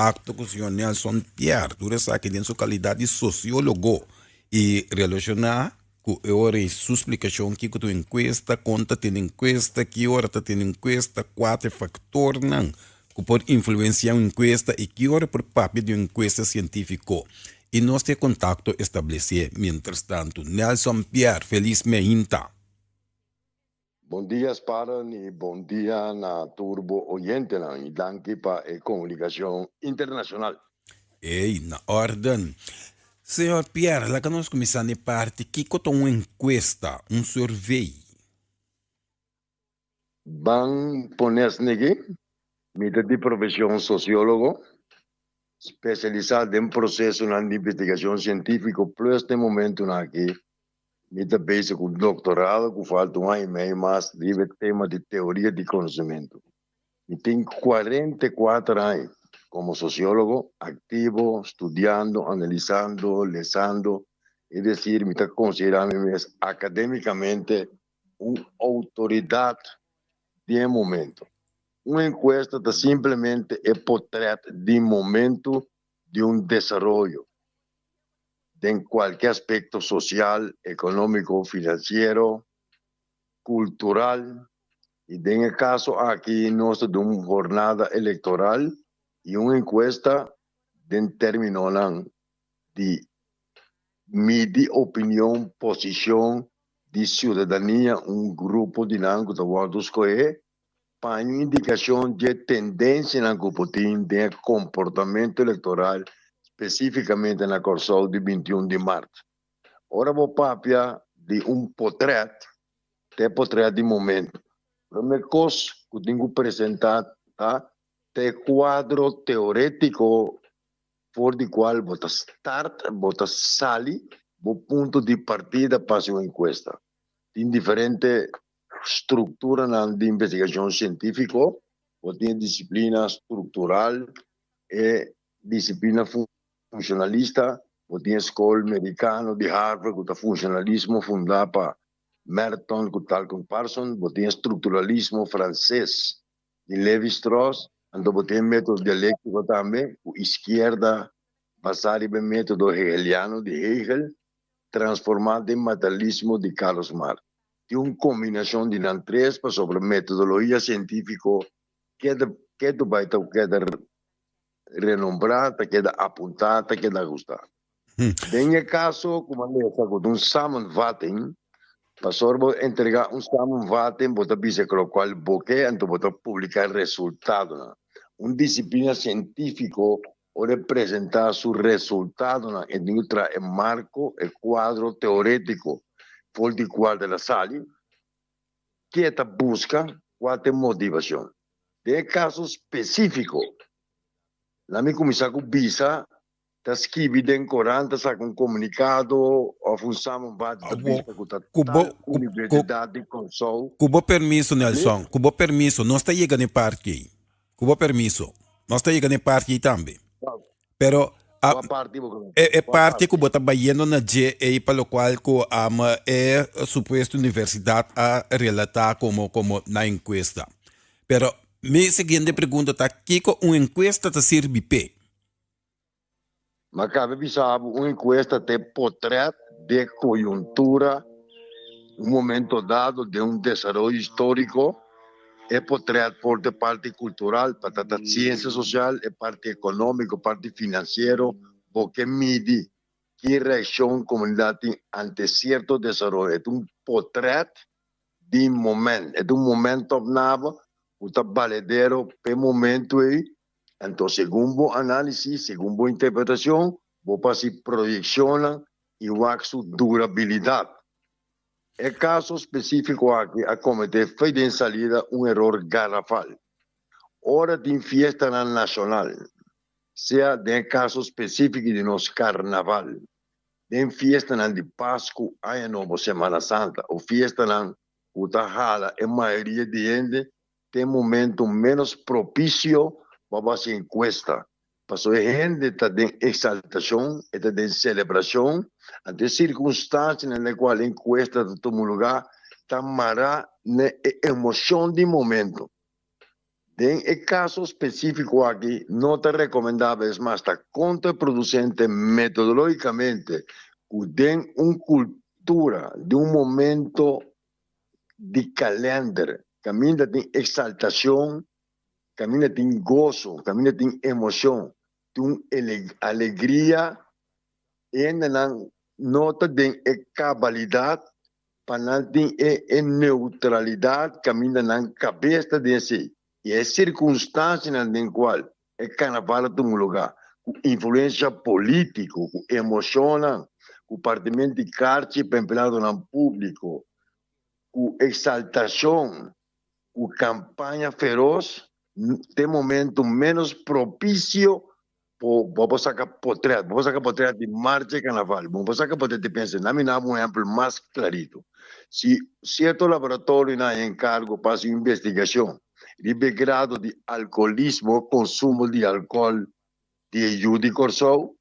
Acto cu señor Nelson Pierre, tur esaki den su calidad di sociologo y relaciona cu e ora y su splicacion kico ta un encuesta, con ta tene encuesta, ki ora ta tene encuesta, cua ta e factornan cu por influencia un encuesta y ki ora por papia di un encuesta cientifico. Y nos ta e contacto establece mientras tanto. Nelson Pierre, feliz meinta. Bon dia Sparan y bon dia na tur bo oyentenan y danki pa e comunicacion internacional. Ey, na orden. Señor Pierre, laga nos cuminsa n'e parti kico ta un encuesta, un survey? Ban pones niki, mi ta di profesion sociologo, specialisa den procesonan di investigacion cientifico plus den momentonan aki Mi ta bezig ku doktorado ku falta un aña i mei mas riba e tema di teoria di konosementu. Mi tin 44 aña komo sosiólogo aktivo, studiando, analisando, lesando, es desir mi ta konsiderá mi mes akadémikamente un outoridat den e momento. Un enkuesta ta simplemente e potrèt di momentu di un desaroyo. Den kualke aspekto sosial, ekonómiko, finansiero, kultural i den e kaso aki nos ta dun un hornada elektoral i un enkuesta den términonan di midi opinion, posishon di siudadania, un grupo di nan ku ta wòrdu skohé pa un indikashon dje tendensianan ku por tin den e komportamentu elektoral spesífikamente na Kòrsou di 21 di mart. Ora bo papia di un potrèt, ta e potrèt di momentu. Promé kos ku tin ku presentá ta ta e kuadro teorétiko for di kual bo ta start, bo ta sali bo punto di partida pa hasi un enkuesta. Tin diferente strukturanan di investigashon sientífiko, bo tin e disiplina struktural, e disiplina funshonalista, bo tin e skol merikano di Harvard ku ta funshonalismo fundá pa Merton ku Talcott Parsons, bo tin e strukturalismo franses di Lévi-Strauss, anto bo tin e método dialéktiko tambe ku iskierda basá riba e método hegeliano di Hegel transformá den materialismo di Carlos Marx. Tin un kombinashon di nan tres pasobra metodologia sientífiko keda ketu bai ta keda renombrá, ta keda apuntá, ta keda agustá. Den e kaso ku bo a lesa ku ta un samenvatting, pasobra bo entregá un samenvatting bo ta bisa ku lokual bo ke anto bo ta publiká resultadonan. Un disiplina sientífiko Ora e presentá su resultadonan e tin ku traha e marko, e kuadro teorétiko for di kual el a sali, ke e ta buska, kua ta e motivashon. Den e kaso spesífiko, laat mi kuminsá ku bisa ta skibi den korant, ta saka un komunikado òf un samenvatting ta bisa ku ta tal universidat di Kòrsou. Ku bo permiso, Nelson, ku bo permiso, nos ta yega na e parti ei. Ku bo permiso, nos ta yega na e parti ei tambe. Pero a, e, e parti ku bo ta bayendo na dje ei pa lokual ku um, e supuesto universidat a relatá komo komo na enkuesta. Pero mi siguiente pregunta ta kiko un enkuesta ta sirbi p'e? Ma kabe bisa bo un enkuesta ta e potrèt di e koyuntura un momento dado den un desaroyo históriko. E potrèt por ta e parti kultural, pa ta ta siensia sosial, e parti ekonómiko, parti finansiero. Bo ke midi ki reakshon komunidat tin ante sierto desaroyo. E ta un potrèt di moment. E ta un momentopname ku ta baledero p'e momentu ei. Anto segun bo análisis, segun bo interpretashon, bo por hasi proyekshonnan i wak su durabilidat. E kaso spesífiko aki a kometé fe den salida un eror garrafal. Ora tin fiestanan nashonal, sea den e kaso spesífiko di nos karnaval, den fiestanan di Pasku, Aña Nobo, Semana Santa o fiestanan ku ta hala e mayoria di hende, ta e momento ménos propisio pa bo hasi enkuesta. Pasobra e hende ta den eksaltashon, e ta den selebrashon, anto e sirkunstansianan den kual e enkuesta ta tuma lugá ta mará na e emoshon di momento. Den e kaso spesífiko aki no ta rekomendabel, es mas ta kontraproducente metodológikamente ku den un kultura di un momento di kalènder kaminda tin eksaltashon, kaminda tin goso, kaminda tin emoshon, tin un alegria, hendenan no ta den e kabalidat pa nan tin e e neutralidat kaminda nan kabes ta den esei i e sirkunstansianan den kual e karnaval a tuma lugá, ku influensia polítiko, ku emoshonnan, ku partimentu di karchi pa empleadonan públiko, ku eksaltashon, ku kampaña feros, ta e momentu ménos propisio Bo bo por saka potret, bo por saka potret di marcha di karnaval, bo por saka potret di pensa. Na mi na un ehempel mas klarito. Si sierto laboratorionan a enkargo pa hasi un investigashon riba e grado di alkoholismo o konsumo di alkohol di e yu di Kòrsou,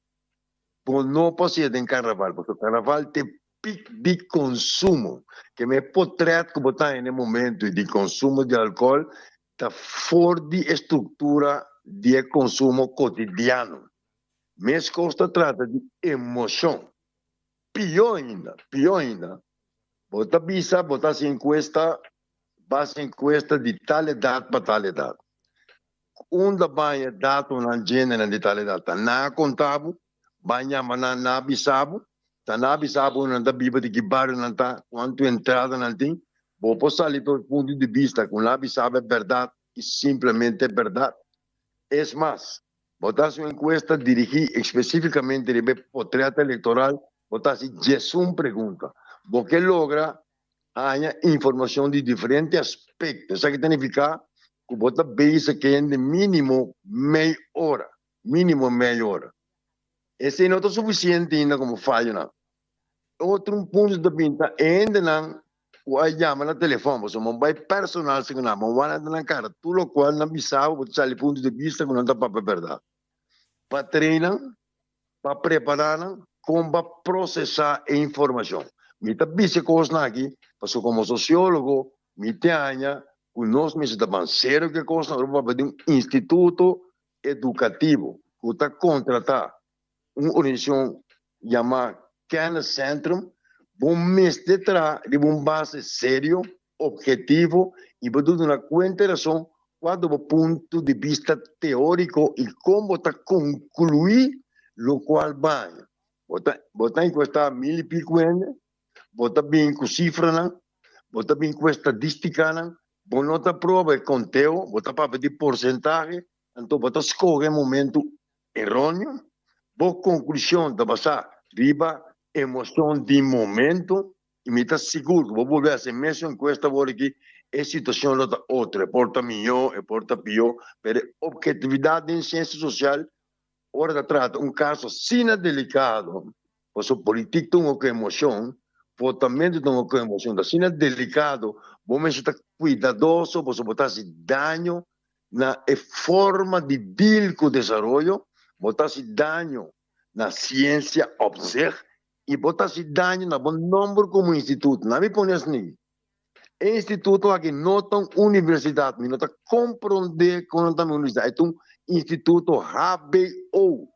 bo no por hasié den karnaval, pasobra karnaval ta e pik di konsumo. Keme e potret ku bo ta haña na e momento di konsumo di alkohol ta for di e struktura di e konsumo kotidiano. Meskos ta trata di emoshon. Pió ainda, pió ainda, bo ta bisa bo ta hasi enkuesta, base enkuesta di tal edat pa tal edat. Unda baña datonan djenenan di tal edat? Ta nan a konta bo? Ban yama nan, nan a bisa bo? Ta nan a bisa bo unda nan ta biba, di ki bario nan ta, kuantu entrada nan tin? Bo por sali pa e punto di bista ku nan a bisa bo e bèrdat i simplemente e bèrdat. Es mas, bo ta hasi un enkuesta dirigí espesífikamente riba e potrèt elektoral, bo ta hasi diesun pregunta. Bo ke logra haña informashon di diferente aspekto. Esaki ta nifiká ku bo ta bezig kende mínimo mei ora, mínimo mei ora. Esei no ta sufisiente ainda komo fayonan. Otro un punto ta bin ta e hendenan ku a yama na telefòn, pasobra bo bai personal segun nan, bo wak nan kara, tur lokual nan bisa bo, bo ta sali punto di bista ku nan ta papia bèrdat. Pa train nan, pa prepará nan kon pa prosesá e informashon. Mi ta bisa e kosnan aki pasobra komo sosiólogo mi te haña ku nos mester ta ban serio ku e kosnan ora bo papia di un instituto edukativo ku ta kontratá un organisashon yamá Kenniscentrum, bo mester traha riba un base serio, obhetivo i bo duna kuenta e rason kua ta bo punto di bista teóriko i kon bo ta konkluí lokual baña. Bo ta bo ta enkuestá mil i piku hende, bo ta bin ku sifranan, bo ta bin ku estadístikanan, bo no ta proba e konteo, bo ta papia di porsentahe, anto bo ta skohe e momentu eróneo, bo konklushon ta basá riba emoshon di momento i mi ta sigur ku bo bolbe hasi e mesun enkuesta awor aki, e situashon lo ta otro, e por ta mihó, e por ta pió, pero e ophetividat den siensia sosial ora ta trata un kaso asina delikado, pasobra politik ta un ku emoshon, votamentu ta un ku emoshon, ta asina delikado, bo mester ta kuidadoso pasobra bo ta hasi daño na e forma di deal ku desaroyo, bo ta hasi daño na siensia op zich i bo ta hasi daño na bo nomber komo instituto. Na mi pone asni, e instituto aki no ta un universidat, mi no ta komprondé kon nan ta un universidat, e ta un instituto hbo.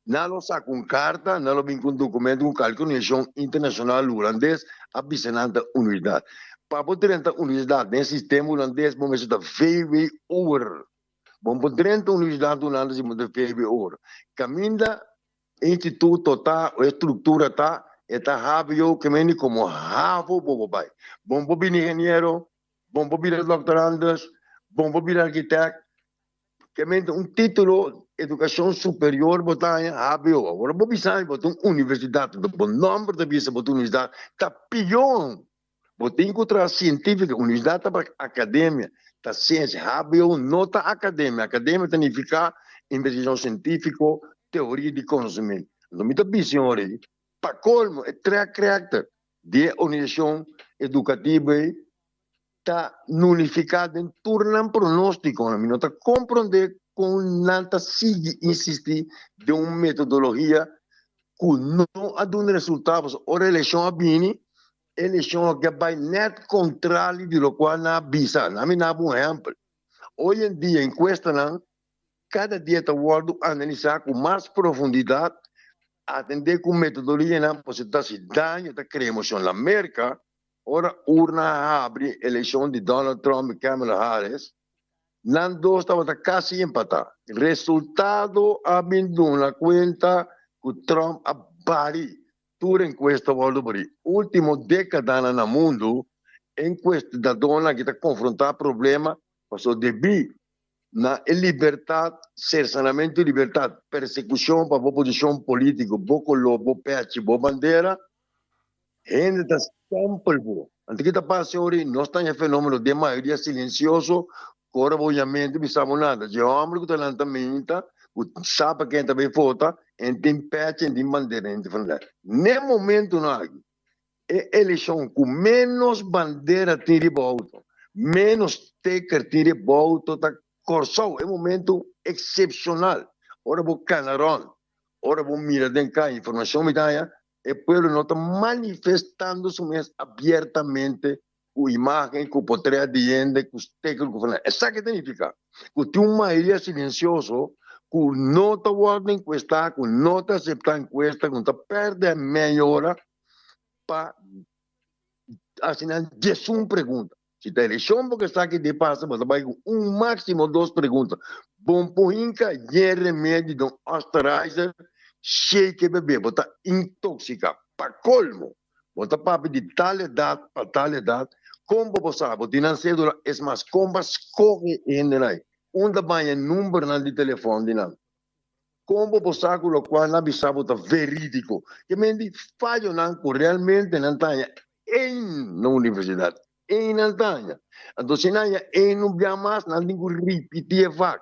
Nan lo saka un karta, nan lo bin ku un dokumento ku kalke organisashon internashonal hulandes a bisa nan ta universidat. Pa bo drenta universidat den sistema hulandes bo mester ta VWO'er. Bo no por drenta universidat hulandes si bo no ta VWO'er. Kaminda e instituto ta o e struktura ta, e ta hbo ke mende komo havo bo por bai. Bo no por bira ingeniero, bo no por bira doktorandus, bo no por bira arkitèkt. Kemente un título edukashon superior bo ta haña hbo. Awor bo bisa mi bo ta un universidat, enton bo nòmber ta bisa bo ta un universidat, ta pió. Bo tin ku traha sientífiko, universidat ta pa akademia, ta siensia. Hbo no ta akademia, akademia ta nifiká investigashon sientífiko, teoria di konosementu. Enton mi ta bisa e ora ei, pa kolmo e track record di e organisashon edukativo ei ta nulifiká den tur nan pronóstikonan. Mi no ta komprondé kon nan ta sigui insistí den un metodologia ku no a duna resultado. Pasobra ora elekshon a bini, e elekshon a bai nèt kontrali di lokual nan a bisa. Nan mi daba un ehèmpel. Hoy en dia enkuestanan kada dia ta wòrdu analisá ku mas profundidat, atendé ku metodologianan pasobra ta hasi daño, ta krea emoshon. Na Merka, ora urna a habri elekshon di Donald Trump i Kamala Harris, nan dos tabata kasi empatá. Resultado a bin duna kuenta ku Trump a bari tur enkuesta wòrdu bari. Último dékadanan na mundu, enkuestadónan aki ta konfrontá problema pasobra debí na e libertat, sersanamentu di libertat, persekushon pa bo posishon polítiko, bo koló, bo pèchi, bo bandera, hende ta stèmpel bo. Anto ki ta pasa ora nos ta haña fenómeno den mayoria silensioso ku ora bo yam'é no ta bisa bo nada. Dje hòmber ku ta lanta meinta, ku sa pa ken ta bai vota, en tin pèchi, en tin bandera, en tin franela. N'e momentunan aki, E elekshon ku ménos bandera tin riba outo, ménos steker tin riba outo ta Kòrsou. E momentu eksepshonal. Ora bo kana rònt, ora bo mira den kaya, informashon mi ta haña, e pueblo no ta manifestando su mes abiertamente ku imágen, ku potret di hende, ku steker, ku flanela. Esaki ta nifiká ku tin un mayoria silensioso ku no ta wòrdu enkuestá, ku no ta aseptá enkuesta, ku no ta pèrdè media ora pa hasi nan diesun pregunta. Si ta elekshon bo ke sa ki di pasa, bo ta bai ku un máksimo dos pregunta. Bon por hinka yen remedi den un osterizer, shake e bebé, bo ta intoksiká. Pa kolmo, bo ta papia di tal edat pa tal edat, kon bo por sa? Bo tin nan sédula? Es mas, kon bo a skohe e hendenan ei? Unda baña e numbernan di telefòn di nan? Kon bo por sa ku lokual nan bisa bo ta verídiko? Ke men di fayonan ku realmente nan ta haña ein na universidat, ein nan ta haña. Anto si nan haña ein un bia mas, nan tin ku ripití e vak.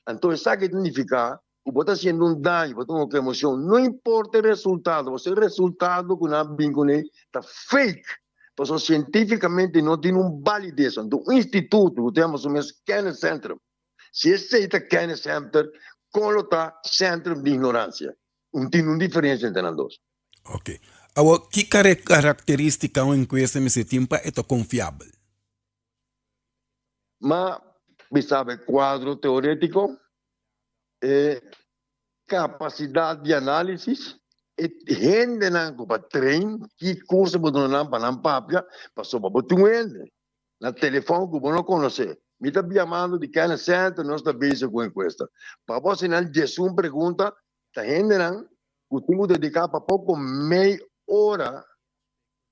Anto esaki ta nifiká ku bo ta hasiendo un daño, bo ta un emoshon, no importa e resultado, pasobra e resultado ku nan a bin kuné ta fake, pasobra sientífikamente no tin un balides. Anto un instituto ku ta yama su mes Kenniscentrum, Si esei ta kennis center, kon lo ta centrum di ignoransia? Un tin un diferencia entre nan dos. Ok. Awor, ki karakteristika un enkuesta mester tin pa e ta konfiabel? Ma bisa e kuadro teorétiko, e kapasidat di análisis, e hendenan ku pa train, ki kurso bo duna nan pa nan papia, pasobra bo tin un hende na telefòn ku bo no konosé. Mi ta biamando di Kennis Center, nos ta bezig ku enkuesta. Pa bo hasi nan diesun pregunta, ta hendenan ku tin ku dediká pa poko mei ora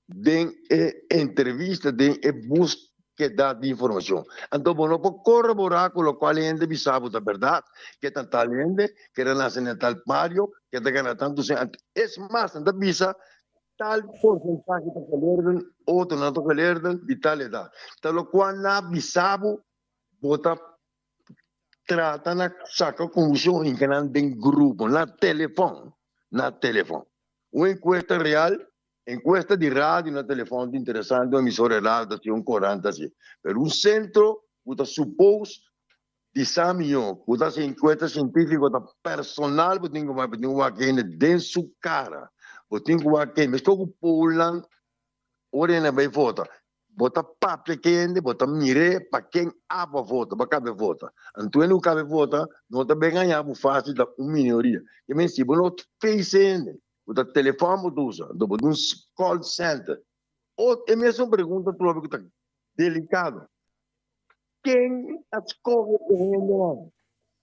den e entrevista, den e búskeda di informashon. Anto bo no por koroborá ku lokual e hende bisa bo ta bèrdat, ke ta tal hende, ke ta nase na tal bario, ke ta gana tantu sèn. Es mas, nan ta bisa Tal porcentahe ta gelerden, otro no ta gelerden di tal edad. Ta locual na bisa bo, bo ta trata na saca conclusion hinca nan den grupo, na telefon, na telefon. Un encuesta real, encuesta di radio na telefon ta interesante, un emisora di radio ta haci, un corant ta haci. Pero un centro cu ta suppose Di sa mihó ku ta hasi enkuesta sientífiko ta personal bo tin ku bai, bo tin ku wak hende den su kara, bo tin ku wak hende, meskos ku poolnan ora hende a bai vota, bo ta papia ku hende, bo ta mir'é pa ken abo a vota, bo a kabe vota. Anto hende ku kabe vota no ta bin haña bo fásil, ta un minoria. Ke men si bo no face hende, bo ta telefòn bo ta usa, anto bo ta un call center. Ot e mesun pregunta trobe ku ta delikado. Ken a skohe e hendenan?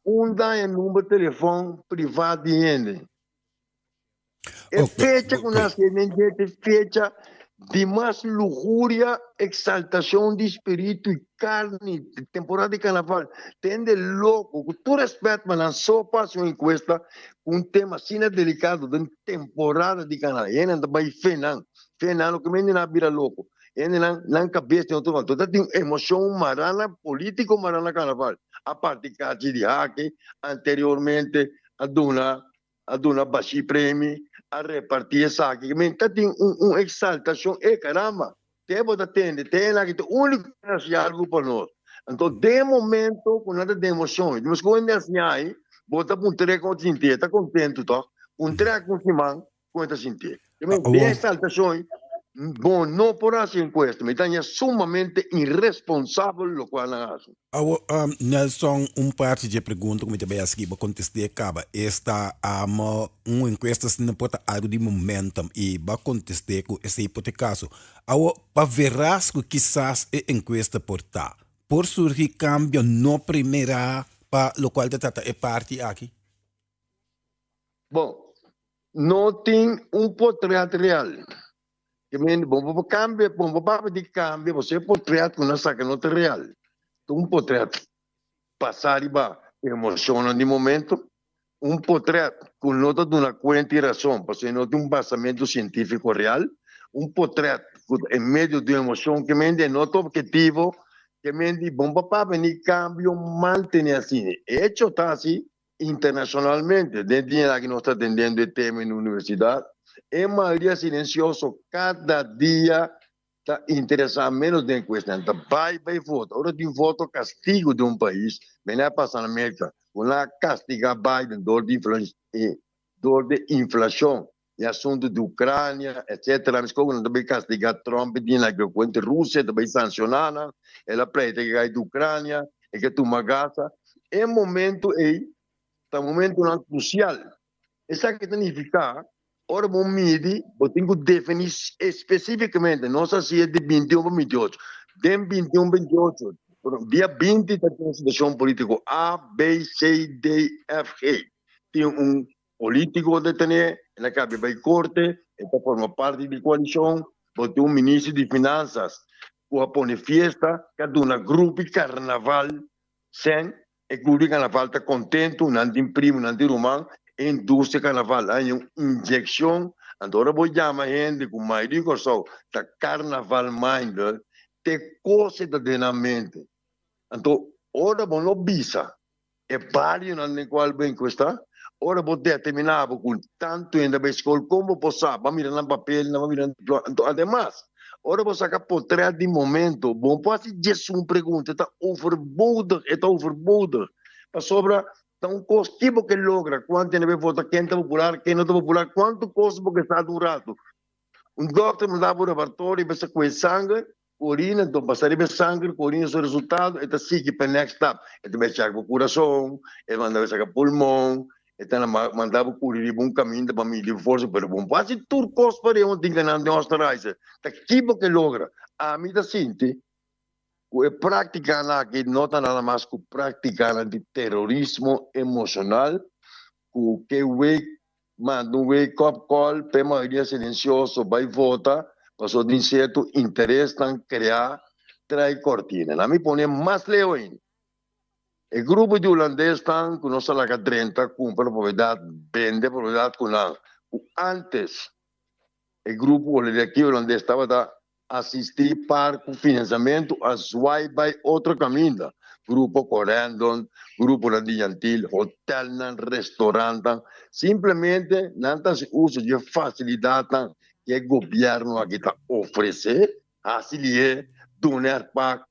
Unda e number telefòn privá di hende? E fecha ku nan skirbi den dje ta e fecha di mas luhuria, eksaltashon di spiritu i karni, temporada di karnaval. Ta hende loko, ku tur rèspèt, ma nan so pa hasi un enkuesta ku un tema asina delikado den temporada di karnaval. Hendenan ta bai fe nan, fe nan loke mende nan a bira loko. Hendenan nan kabes den otro kant. Ta tin emocion mará na politico mará na carnaval. A parti kachi di hake anteriormente a duna a duna bashi premi a reparti esaki. Men ta tin un un exaltacion e caramba te bo ta tende te esaki ta unico ku hasi algo pa nos. Anto den e momento ku nan ta den emocion y despues ku hende a siña ahi bo ta puntra kon ta sinti e ta contento toch puntra ku siman kon e ta sinti. Den exaltacion. Bo no por hasi enkuesta. Mi ta haña sumamente iresponsabel lokual nan hasi. Awo, Nelson, un parti dje pregunta ku mi ta bai hasi bo kontest'é kaba, esta, un enkuesta asina por ta algu di momentum i bo a kontest'é ku esei por ta e kaso. Awo, pa veras ku kisas e enkuesta por ta, por surgi kambio no primerá pa lokual ta trata e parti aki? Bon, no tin un potret real. Ke men, bon bo por kambia, bon bo papia di kambia, pasobra e potret ku nan saka no ta real. Ta un potret basá riba emoshonnan di momento, un potret ku no ta duna kuenta i rason, pasobra no tin un basamentu sientífiko real, un potret ku ta en medio di un emoshon, ke men di e no ta obhetivo, ke men di bon bo papia ni kambio mantene asina. E echo ta asi Internacionalmente, den dia aki nos ta atendiendo e tema en universidad, e mayoria silencioso cada dia ta interesa menos den cuestion, ta bay bay vota. Ora tin voto castigo den un pais, mene a pasa na Merca, cu nan a castiga Biden door di door di inflacion e asunto di Ucrania, etcetera, mesco cu nan ta bay castiga Trump e dia nan ke cuenta Rusia ta bay sanciona nan, el a pleita ke cay di Ucrania, e ke tuma Gaza. E momento ey ta momentonan crucial. Esaki ta nifica ora bo midi bo tin cu defini especificamente, nos a haci e di 21 pa 28, den 21 28, dia 20 ta tin un situacion politico A, B, C, D, F, G. Tin un Polítiko detené, el a kabia bai korte, e ta forma parti di koalishon, bo tin un minister di finansas ku a pone fiesta, ku a duna grupo di karnaval sèn, e grupo di karnaval ta kontentu, nan tin primo, nan tin ruman, e industria karnaval a haña un inyekshon, anto ora bo yama hende ku mayoria di Kòrsou ta karnaval minded, te kos e ta den nan mente, anto ora bo no bisa E barionan den cual bo encuesta, ora bo determina bo cu tanto hende a bay scol, con bo por sa? Bo a mira nan papel, nan a mira nan diploma. Anto, ademas, ora bo saca potret di momento, bo no por haci djesun pregunta, e ta overbodig, e ta overbodig. Pasobra ta un cos, ki bo ke logra? Cuanto hende a bay vota? Ken ta popular, ken no ta popular? Cuanto cos bo ke sa di un rato? Un dokter manda bo laboratorio, bo sa coge sanger, Orina, enton pasa riba e sanger ku orina su resultado e ta sigui pa e next stap. E ta bai chak bo kurason, e manda bai saka pulmon, e ta manda bo kuri riba un kaminda pa midi bo forsa, pero bo no por hasi tur kos pa riba un tin ganan den Oostenrijse. Ta ki bo ke logra? Ami ta sinti ku e praktikanan aki no ta nada mas ku praktikanan di terorismo emoshonal ku ke wake Manda un wake up call pa e mayoria silencioso bay vota pasobra tin cierto interesnan crea trai cortina. Nan mi pone mas leu ainda. E grupo di hulandesnan cu nos a laga drenta cumpra propiedad, bende propiedad cu nan, cu antes e grupo oligarkia hulandes tabata Asistí par ku finansiamentu a zwai bai otro kaminda, Grupo Corendon, gruponan di Yantil, hotelnan, restorantnan. Simplemente nan ta hasi uso di e fasilidatnan ku e gobièrnu aki ta ofresé, hasi lihé, duna erpak,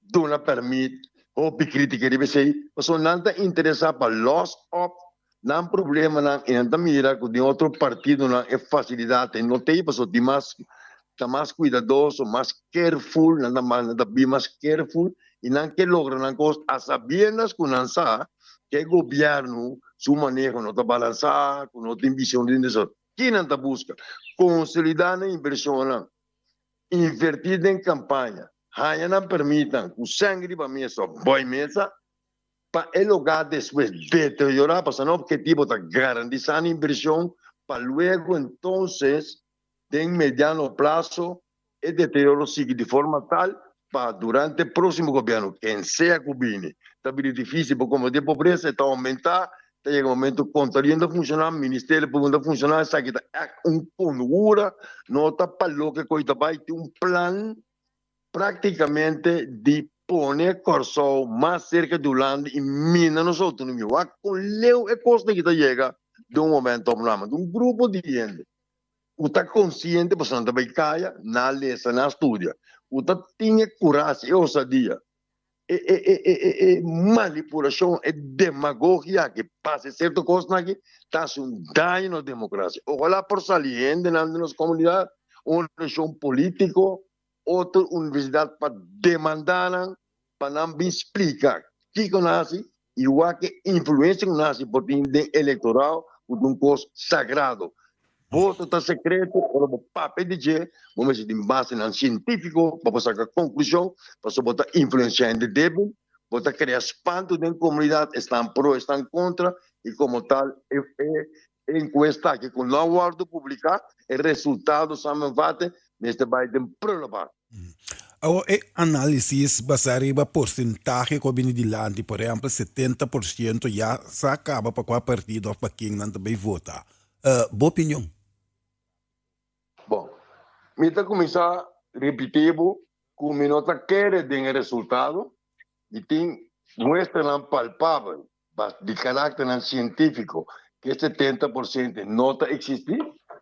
duna pèrmit. Hopi krítika riba esei, pasobra nan ta interesá pa lòs òp nan problemanan i nan ta mira ku den otro partidonan e fasilidat ei no t'ei pasobra tin mas ta mas kuidadoso, mas careful, nan ta mas nan ta bi mas careful i nan ke logra nan kos a sabiendas ku nan sa ku e gobièrnu su maneho no ta balansá, ku no tin vision di desaroyo. Ki nan ta buska? Konsolidá nan invershonnan, invertí den kampaña, haña nan permitnan ku sèn riba mesa òf bòi mesa pa e logá despues deteriorá pasobra nan objetivo ta garantisa nan invershon pa luego entonces den mediano plaso e deterioro sigui di forma tal pa durante e próximo gobierno ken sea ku bini ta bira difícil pa kombatí e pobresa e ta oumentá ta yega momento kontaduria no ta funshoná ministerio públiko no ta funshoná esaki ta ègt un konhura no ta pa loke ku ta bai tin un plan Práktikamente di pone Kòrsou mas serka di Hulanda i mina nos outonomia. Wak kon leu e kosnan aki ta yega den un momento opname. Un grupo di hende ku ta konsiente pasobra nan ta bai kaya, nan a lesa, nan a studia, ku ta tin e kurashi, e osadia, e e e e e e manipulashon, e demagogia aki pa hasi sierto kosnan aki ta hasi un daño na nos demokrasia. Ojalá por sali hendenan di nos komunidat. Un organisashon polítiko, otro universidat pa demandá nan pa nan bin splika kiko nan hasi i wak e influensia ku nan hasi por tin den elektorado ku ta un kos sagrado. Voto ta sekreto, ora bo papia di dje bo mester tin basenan sientífiko pa bo saka konklushon pasobra bo ta influensiá hende débil, bo ta krea spantu den komunidat, esnan pro esnan kontra i komo tal e enkuesta aki ku no a wòrdu publiká e resultado samenvatte mester bai den prullenbak. Awor e análisis basá riba porsentahe ku a bini dilanti, por ehèmpel 70% ya sa kaba pa kua partido òf pa ken nan ta bai vota. Bo opinion? Bon, mi ta kuminsá ripití bo ku mi no ta kere den e resultado, mi tin muestranan palpabel di karakternan sientífiko ku e 70% no ta eksistí,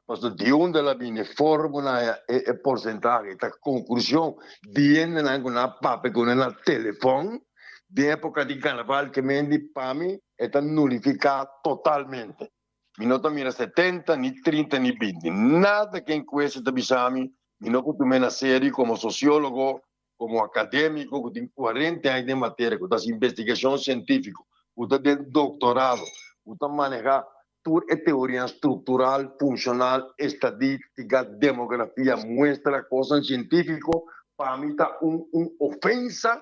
pasobra di unda el a bini e fórmula e porsentahe ta konklushon di hendenan ku nan a papia ku nan na telefòn den époka di karnaval ke men di pa mi e ta nulifiká totalmente. Mi no ta mira 70, ni 30, ni 20. Nada ke enkuesta ta bisa mi, mi no por tum'é na serio komo sosiólogo, komo akadémiko ku tin 40 aña den materia, ku ta hasi investigashon sientífiko, ku ta den doktorado, ku ta manehá tur e teorianan struktural, funshonal, estadístika, demografia, muestra, kosnan sientífiko, pa mi ta un un ofensa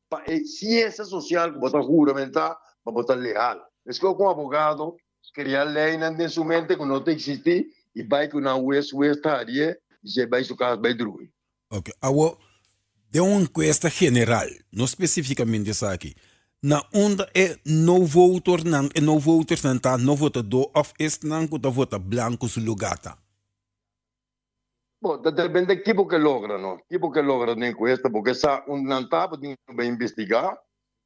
pa e siensia sosial ku bo ta huramentá pa bo ta leal. Meskos ku un abogado krea leinan den su mente ku no ta eksistí i bai ku nan hues, hues ta harié i si e bai su kas bai drumi. Ok, awor den un enkuesta general, no spesifikamente esaki, na unda e no voternan, e no votersnan ta no votadó òf esnan ku ta vota blanku su lugá ta? Bo, ta depende ki bo ke logra no, ki bo ke logra den enkuesta, bo ke sa unda nan ta, bo tin ku bai investigá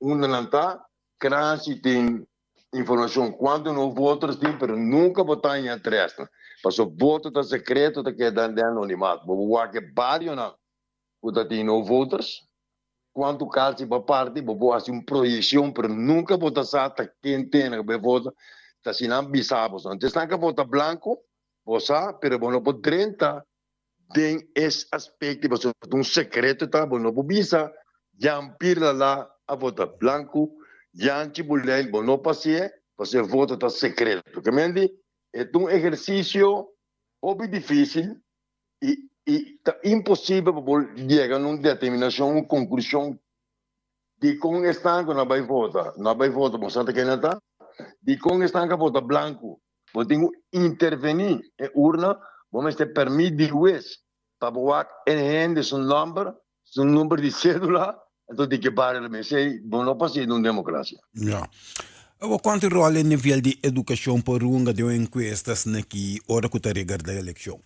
unda nan ta, kranshi tin informashon kuantu no voters tin, pero nunka bo ta haña adrèsnan, pasobra voto ta sekreto, ta keda den anonimato, bo por wak e barionan ku ta tin no voters, kuantu kalchi bo a parti, bo por hasi un proyekshon, pero nunka bo ta sa ta ken tene ku bai vota, ta si nan bisa bo. Antes nan ka vota blanko, Bo sa, pero bo no por drenta den es aspecto pasobra ta un secreto ta, bo no por bisa Jan Pirlala a vota blanco, Jan Chibulel bo no pasie pasobra e voto ta secreto. Ke men di e ta un ehercicio hopi dificil y y ta imposibel pa bo yega na un determinacion, un conclusion dicon esnan cu no a bay vota, no a bay vota, bo sa ta kende ta? Dicon esnan cu a vota blanco Bo tin ku intervení e urna, bo mester pèrmit di hues pa bo wak e hende su nòmber, su number di sédula, anto di ke bario lo mester. Esei bo no por hasi den un demokrasia. Ya. Awor kuantu ròl e nivel di edukashon por hunga den un enkuesta asina aki ora ku ta regardá elekshon?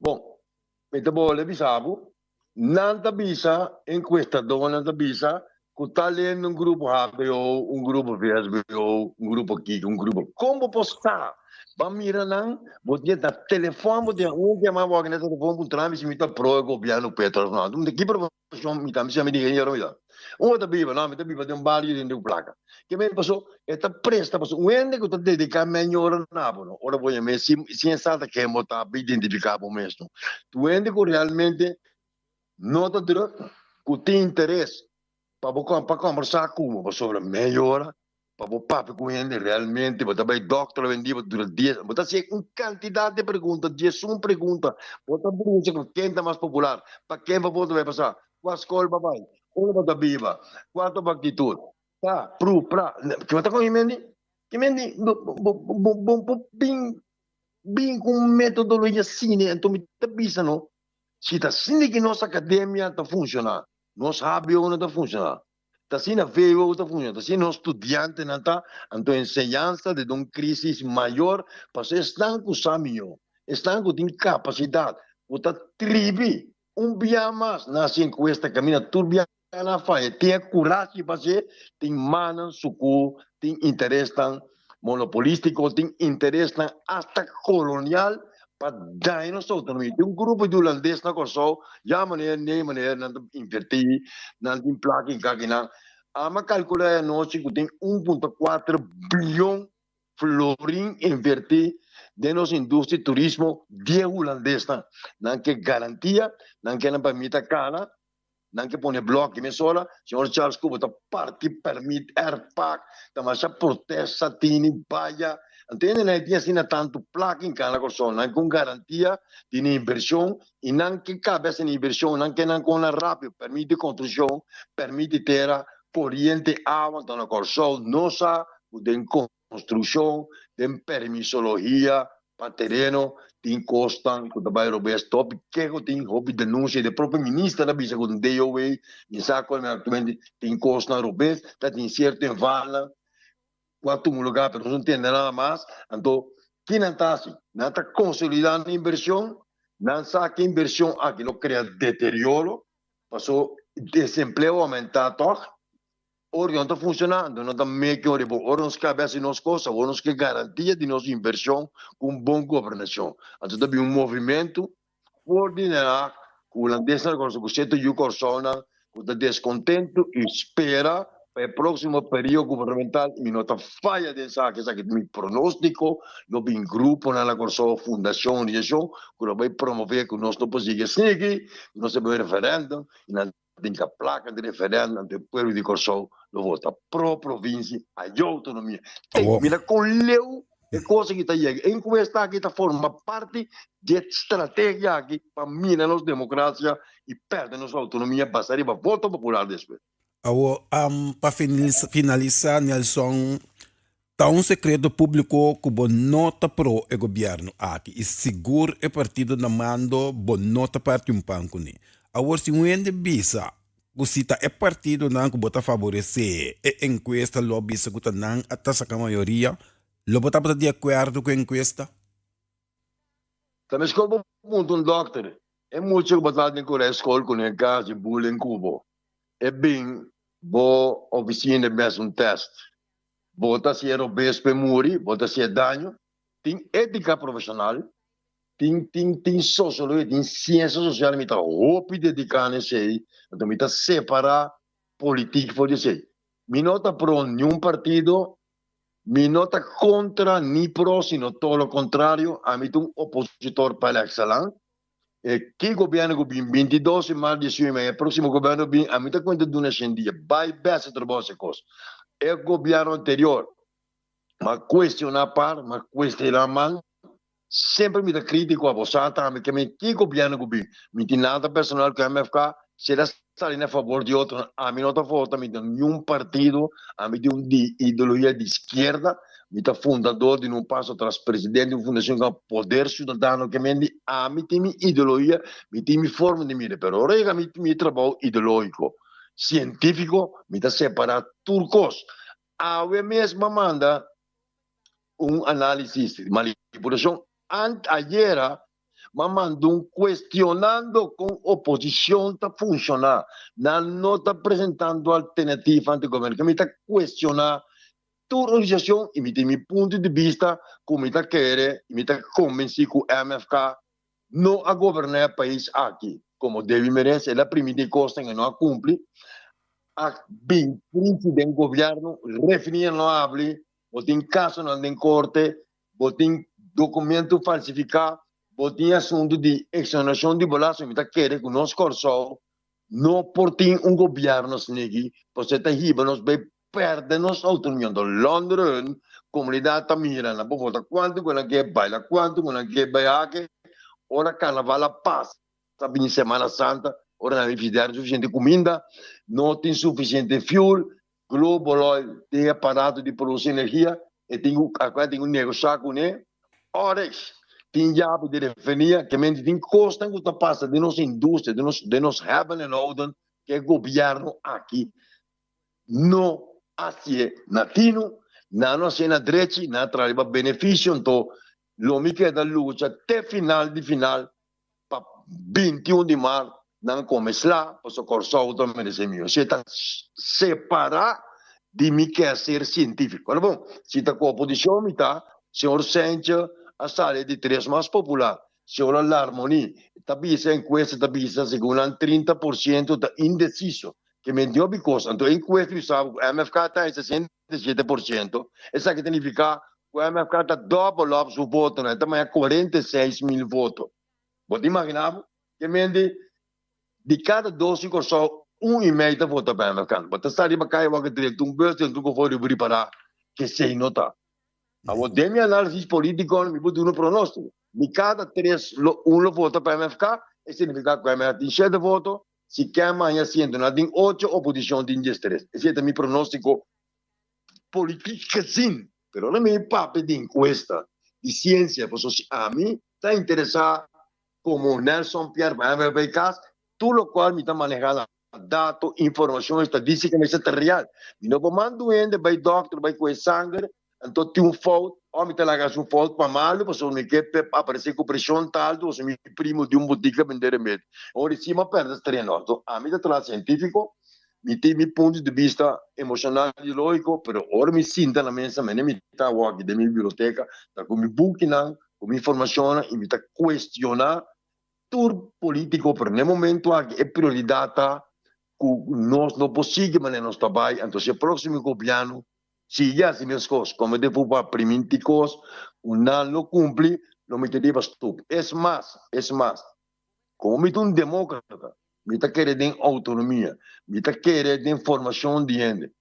Bon, mi ta bolbe bisa bo, nan ta bisa, enkuestadónan ta bisa ku ta lendo un grupo hbo, un grupo vsbo, un grupo kiko, un grupo. Kon bo por sa? Ban mira nan, bo tin na telefòn, bo tin un yama bo aki na telefòn puntra mi si mi ta pro e gobièrnu Petro òf no. Di ki profeshon mi ta? Mi siña mi di ingeniero mi ta. Un bo ta biba? No, mi ta biba den un bario den un plaka. Ke men paso e ta presta paso un hende ku ta dediká meña ora na bo no ora bo yam'é sin sin e sa ta ken bo ta pa identifiká bo mes no. Un hende ku realmente no ta druk ku tin interes pa bo pa kombersá ku bo pasobra meña ora pa bo papia ku hende realmente bo ta bai dòkter awendia bo ta dura dies bo ta hasi un kantidat di pregunta diesun pregunta bo ta buska ku ken ta mas popular pa ken bo voto bai pasá kua skol bo bai unda bo ta biba kua ta bo aktitut pa pru pra ke bo ta kohe mendi ke mendi bo bo bo bo por bin bin ku un metodologia asina anto mi ta bisa no si ta asina ki nos akademia ta funshoná nos hbo no ta funshoná Ta asina VWO ta funciona, ta asina nos studiantenan ta, anto enseñansa den un crisis mayor, pasobra esnan cu sa miyo, esnan cu tin capacidad, cu ta tribi un bia mas na haci encuesta caminda tur bia nan faya, tin e curashi pa hacié, tin mannan sucu, tin interesnan monopolistico, tin interesnan hasta colonial pa daña nos autonomia. Tin un grupo di hulandes na Kòrsou, ya manera nee manera nan ta invertí, nan tin plaka i kaki nan. Ama kalkulá e anochi ku tin 1.4 bilyon florin invertí den nos industria di turismo di e hulandesnan. Nan ke garantia, nan ke nan permit a kana, nan ke pone blòki mesora. Señor Charles Cooper ta parti permit airpark, ta masha protesta tini baya. Anto hende nan e tin asina tantu plaka in kana Kòrsou, nan ke un garantia di nan invershon i nan ke kabe asina invershon, nan ke nan kona rápido, permit di konstrukshon, permit di tera, koriente, awa. Anto na Kòrsou no sa ku den konstrukshon, den permisologia pa tereno tin kosnan ku ta bai robes topi ke ku tin hopi denunsia di e propio minister a bisa ku den DOW mi sa ku aktualmente tin kosnan robes ta tin sierto envalnan ku a tuma lugar pero nos no tende nada mas anto ki nan ta hasi nan ta konsolida nan invershon nan sa ku e invershon aki lo krea deterioro paso desempleo a aumenta tog. Ora no ta funciona, anto no ta meke ora bo. Ora nos cabe haci nos cos, awor nos ke garantia di nos inversion cu un bon gobernacion. Anto ta bin un movimento for di Den Haag cu Hulandesnan reconoce cu cierto yu Corsounan cu ta descontento y spera pa e proximo periodo gubernamental y mi no ta faya den esaki, esaki ta mi pronostico, lo bin gruponan na Corsou, fundacion, organisacion cu lo bay promove cu nos no por sigui esaki, nos ta bay un referendum y nan Tin ka plaka di referendum ante e pueblo di Kòrsou lo vota pro provinsia ayo outonomia. Ey, mira kon leu e kos aki ta yega. E enkuesta aki ta forma parti di e strategia aki pa mina nos demokrasia i pèrdè nos outonomia basá riba voto popular despues. Awor, pa finalisá, Nelson, ta un sekreto públiko ku bo no ta pro e gobièrnu aki i sigur e partido na mando bo no ta parti un pan kuné. Awor si un hende bisa ku si ta e partidonan ku bo ta faboresé e enkuesta lo bisa ku ta nan a ta saka mayoria, lo bo tabata di akuerdo ku e enkuesta? Ta meskor bo punta un dòkter, e mucha ku bo ta den kore skol kuné kasi bullying ku bo, e bin bo ofisina mes un tèst. Bo ta hasié robes p'e muri, bo ta hasié daño. Tin étika profeshonal, tin tin tin sosiologia, tin siensia sosial, mi ta hopi dediká na esei, anto mi ta separá politik for di esei. Mi no ta pro niun partido, mi no ta kontra ni pro, sino todo lo kontrario, ami ta un opositor par excellence. E ki gobierno ku bin 22 di maart 18 ma e proximo gobierno bin ami ta cuenta duna shen dia bay best trabao haci cos e gobierno anterior ma cuestiona par ma cuestiona mal semper mi ta critico abo sa tambe ke mi ki gobierno ku bin mi tin nada personal ku MFK si el a sali na favor di otro ami no ta vota mi ta niun partido ami tin un di ideologia di izquierda Mi ta fundador di un paso tras presidente di un fundacion cu Poder Ciudadano ke men di ami tin mi ideologia, mi tin mi forma di mira, pero ora yega mi mi trabou ideologico, cientifico, mi ta separa tur cos. Awe mes m'a manda un analisis di manipulacion ant ayera M'a manda un cuestionando con oposicion ta funciona. Nan no ta presentando alternativa ante gobierno. Ke mi ta cuestiona tur organisacion y mi tin mi punto di bista cu mi ta kere y mi ta convenci cu MFK no a goberna e pais aki como debe y merece. El a primiti cosnan y no a cumpli. A bin crisi den gobierno, refineria no a habli, bo tin casonan den corte, bo tin documento falsifica, bo tin asunto di exoneracion di belasting. Mi ta kere cu nos Corsou No por tin un gobierno snigi pasobra ta hiba nos bay perde nos autonomia. Anto London comunidad ta mira nan por vota cuanto cu nan ke baila cuanto cu nan ke bay hake ora carnaval a pasa bini semana santa ora nan refrigidario suficiente cuminda no tin suficiente fuel Global Oil tin e aparato di produci energia e tin cu acuerda tin cu negocia cune Oryx tin yabi di refineria ke mente tin cosnan cu ta pasa den nos industria den nos den nos hebben en houden ke e gobierno aki no haci'e na tino nan no haci'e na drechi nan a traha riba beneficio anto lo mi keda lucha te final di final pa 21 di maart nan come sla pasobra Corsou ta merece mihor si e ta separa di mi quehacer cientifico. Ora bon, si ta cu oposicion mi ta, señor Sentje a sali di tres mas popular, señora Larmonie ta bisa encuesta ta bisa segun nan 30% ta indeciso, ke men tin hopi cos, anto encuesta bisa bo cu MFK ta e 67%, esaki ta nifica. Ku MFK ta double up su votonan, e ta maya 46,000 voto. Bo ta imagina bo? Ke mende di kada dos di Kòrsou, un i mei ta vota pa MFK. Bo ta sta riba kaya wak drenta un bus, drenta un kofò riba ripará ke esei no ta. Awor den mi análisis polítiko mi por duna un pronóstiko. Di kada tres lo un lo vota pa MFK, e signifiká ku MFK tin shete voto, si Ken maya siento nan tin ocho, oposishon tin diestres. Esei ta mi pronóstiko politiek gezien, pero ora mi papia di encuesta di ciencia, pasobra si ami ta interesa como Nelson Pierre pa MFB cas, tur locual mi ta maneha na dato, informacion, estadistica mester ta real. Mi no por manda un hende bay dokter bay coge sanger, anto tin un fout, of mi ta laga haci un fout pa malo, pasobra mi ke p'e aparece cu presion ta alto, pasobra mi primo di un botica bende remedi. Ora si mi a perde tereno. Anto ami ta traha cientifico, Mi tin mi punto di bista emoshonal i lógiko, pero ora mi sinta na mesa, mene mi ta awor aki den mi biblioteka, ta ku mi bukinan, ku mi informashonnan i mi ta kuestioná tur polítiko, pero na e momento aki e prioridat ta ku nos no por sigui manera nos ta bai, anto si e próksimo gobièrnu sigui hasi meskos, komo e defu pa priminti kos ku nan lo kumpli, lo mi ta riba stup. Es mas, es mas, Komo mi ta un demókrata, mi ta kere den outonomia, mi ta kere den formashon di hende.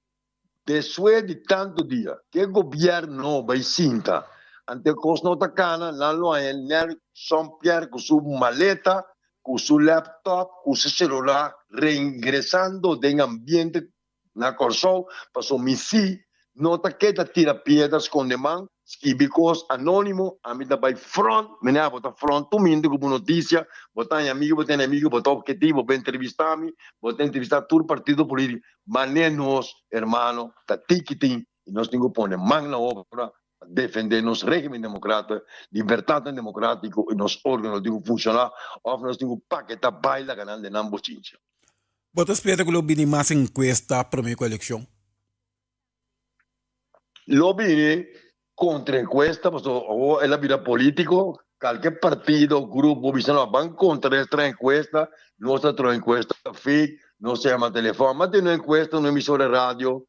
Despues di tantu dia ku e gobièrnu bai sinta, ante kos no ta kana, nan lo haña Nelson Pierre ku su maleta, ku su laptop, ku su selular reingresando den ambiente Na Kòrsou, paso mi sí no ta keda tira piedra skonde man, skibi kos anónimo, ami ta bai front, mene abo ta front tur mintu ku bo notisia, bo ta haña amigu, bo tene amigu, bo ta objetivo, bo entrevistá mi, bo ta entrevistá tur partido polítiko, mane nos hermano ta tiki tin i nos tin ku pone man na obra pa defendé nos régimen demokrata, libertatnan demokratiko i nos órgano tin ku funshoná òf nos tin ku paketá bai laga nan den nan bochincha. Bo ta spera ku lo bini mas enkuesta promé ku elekshon? Lo bini kontra enkuesta pasobra awor el a bira polítiko, kalke partido, grupo bisa no ban kontra es traha enkuesta, nos ta traha enkuesta fake, nos ta yama telefòn, mas tene un enkuesta un emisora di radio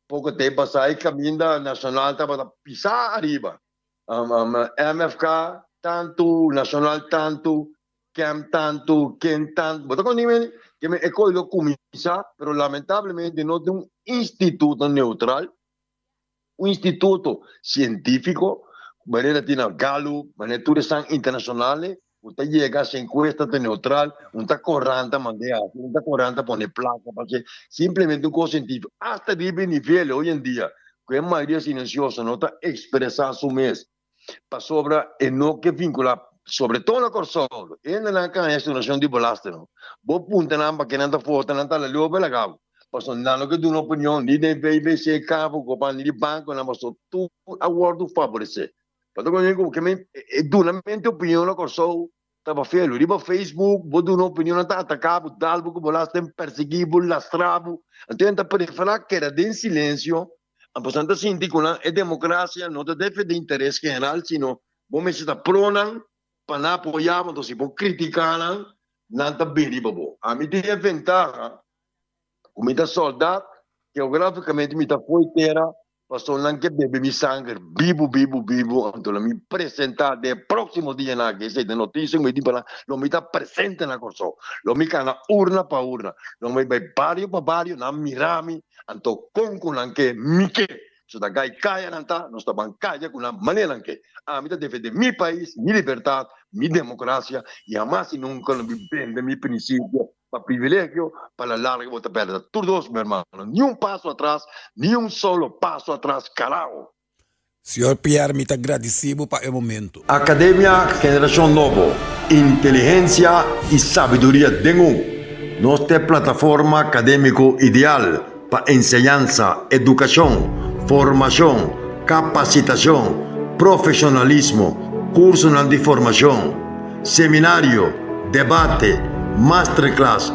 poko tempu pasá e kaminda nashonal tabata pisá ariba, MFK tantu, nashonal tantu, Kem tantu, ken tantu, bo ta kondi meni? Ke men e koi lo kuminsá, pero lamentablemente no tin un instituto neutral, un instituto sientífiko, manera tin na Gallup, manera tur esnan internashonal, ku ta yega hasi enkuesta ta neutral, un ta koranta mand'é hasi, un ta koranta pone plaka pa hasi, simplemente un kos sientífiko. Asta riba e nivel hoy en dia ku e mayoria silensioso no ta ekspresá su mes pasobra e no ke vinculá, sobre todo na Kòrsou, hendenan ka haña exoneracion di belasting no. Bo punta nan pa ke nan ta vota, nan ta la leu bela cabo. Pasobra nan no ke duna opinion ni den VVC, Cabo, Copan, ni di banconan, pasobra tur a wordo favorecé. Pasobra cu ke men e dunamento di opinion na Kòrsou ta pa felu. Riba Facebook bo duna opinion, nan ta atacá bo, dal bo cu belasting, persiguí bo, lastrá bo. Anto nan ta preferá keda den silencio Pasobra nan ta sinti ku nan e demokrasia no ta defendé interes general sino bo mester ta pro nan pa nan apoyá bo, entonces si bo kritiká nan, nan ta bin riba bo. Ami tin e ventaha ku mi ta sòldat, geografikamente mi ta fo'i tera, pasobra nan ke bebe mi sanger bibu bibu bibu, anto lo mi presentá den e próksimo dianan aki, esei ta e notisia ku mi tin pa nan, lo mi ta presente na Kòrsou, lo mi kana urna pa urna, lo mi bai bario pa bario, nan mira mi, Anto kon ku nan ke mi ke? So ta gai kaya nan ta, nos ta ban kaya ku nan manera nan ke. Ami ta defende mi pais, mi libertat, mi demokrasia i hamas i nunka lo mi bende mi prinsipio pa privilegio, pa la larga bo ta perde tur dos mi hermano. Ni un paso atras, ni un solo paso atras caraho! Señor Pierre mi ta gradici bo pa e momento. Academia Generacion Nobo, Inteligencia y sabiduria den un. Nos ta e plataforma academico ideal pa enseñansa, educacion, formacion, capacitacion, profesionalismo, cursonan di formacion, seminario, debate, masterclass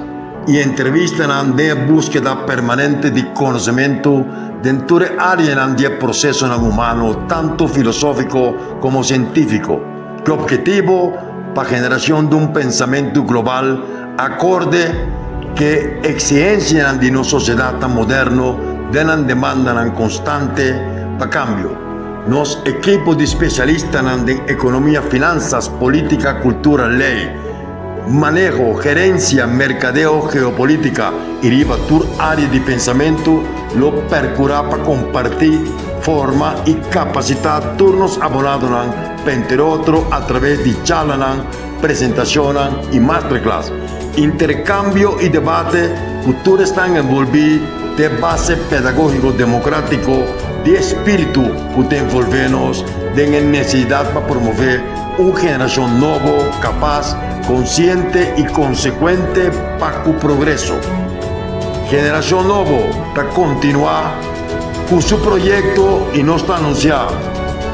y entrevistanan den e buskeda permanente di conocemento den tur e areanan di e procesonan humano tanto filosofico como cientifico, cu e obhetivo pa generacion di un pensamento global acorde cu e exigencianan di nos sociedadnan moderno den nan demandanan constante pa cambio. Nos ekipo di spesialistanan den ekonomia, finansas, polítika, kultura, lei, maneho, gerensia, merkadeo, geopolítika i riba tur área di pensamentu lo perkurá pa kompartí, forma i kapasitá tur nos abonadonan pa entre otro atraves di charlanan, presentashonnan i masterclass, interkambio i debate ku tur esnan envolví den e base pedagógiko demokrátiko di e spiritu ku ta envolvé nos den e nesesidat pa promové un generashon nobo, kapas, konsiente i konsekuente pa ku progreso. Generashon Nobo ta kontinuá ku su proyekto i nos ta anunsiá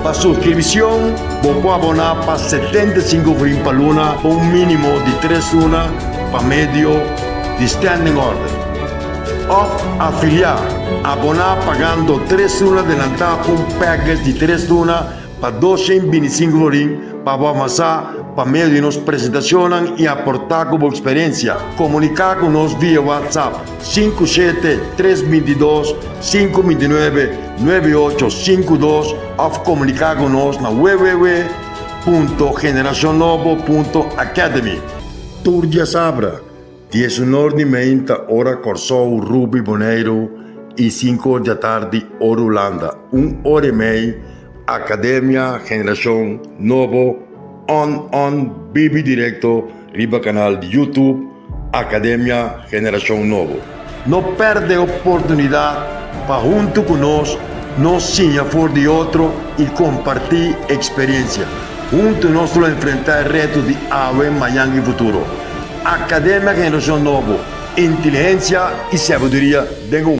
pa suskripshon bo por aboná pa 75 florin pa luna pa un mínimo di tres luna pa medio di standing order. Òf afiliá, aboná pagando tres luna adelantá pa un package di tres luna pa 225 florin pa bo avansá pa medio di nos presentashonnan i aportá ku bo eksperensia. Komuniká ku nos via WhatsApp 57 322 529 9852 òf komuniká ku nos na www.generacionnobo.academy. Tur djasabra, 10 di meinta ora Kòrsou, Rubi, Boneiru i 5 or djatardi ora Hulanda, un ora i mei, Akademia Generashon Nobo on on bibi direkto riba kanal di YouTube Akademia Generashon Nobo. No pèrdè oportunidat pa huntu ku nos nos siña for di otro i kompartí eksperensia. Huntu nos lo enfrentá e reto di awe, mañan i futuro. Akademia Generashon Nobo, inteligensia i sabiduria den un.